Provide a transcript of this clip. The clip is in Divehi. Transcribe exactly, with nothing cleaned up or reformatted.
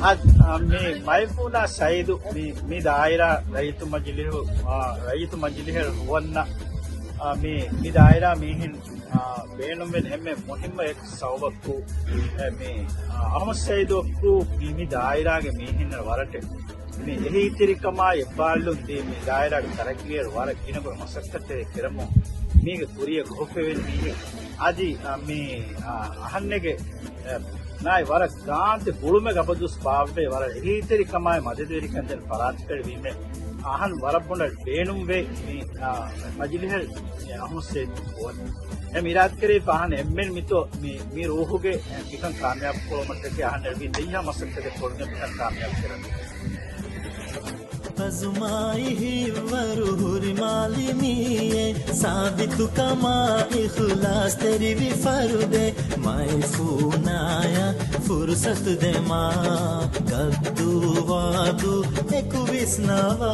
އާ، މި މައިފޫނާ ސައީދު މި، މި ދާއިރާ ރައްޔިތު މަޖިލިހު، އާ، ރައްޔިތު މަޖިލިހެއް ނުވަންޏާ، އާ، މި، މި ދާއިރާ މީހެއް، އާ، ބޭނުންވެން އެންމެ މުހިއްމު އެއް ސަބަބަކު، އެ، މި، އާ، އަހުމަދު ސައީދު މި، މި ދާއިރާގެ މީހެއް ވަރަށް މި އެހީތެރިކަމާ އެއްބާރުލުން ދީ މި ދާއިރާގެ ތަރައްގީއަށް ވަރަށް ގިނަގުނަ މަސައްކަތްތެރި ކެރަމުން މީގެ ކުރިއަށް ގޮވެފައިވެން މީހެއް އަދި، އަ، މި، އަ، އަހަންނެގެ، އަ، ނާއި ވަރަށް ގާނދެ ގުޅުމެއް ގަބަދުސް ބާއްވޭ ވަރަށް އެހީތެރިކަމާއި މަދަދުވެރިކަން ދޭން ފަރާތަކަށް ވީމެ އަހަން ވަރަށް ބޮޑަށް ބޭނުންވޭ މި، އަ، މަޖިލިހަށް އަހުމަދު ސައީދު އެ މިރާދުކެރޭ ފާހަން އެންމެން މިތޯ މި، މި ރޫހުގެ މިކަން ކާމިޔާބު ކުރުމަށްޓަކައި އަހަންނަށް ވީ ދެއްޔާ މަސައްކަތެއް ކޮޅުގެ މިކަން ކާމިޔާބު ކުރަން. އަޒުމާއި ހިއްވަރު ހުރި މާލިމީއެއް، ސާބިތުކަމާ އިޚްލާސްތެރިވި ފަރުދެއް، މައިފޫނާޔަށް ފުރުސަތު ދެމާ، ގައްދޫ ވާދޫ އެކު ވިސްނަވާ.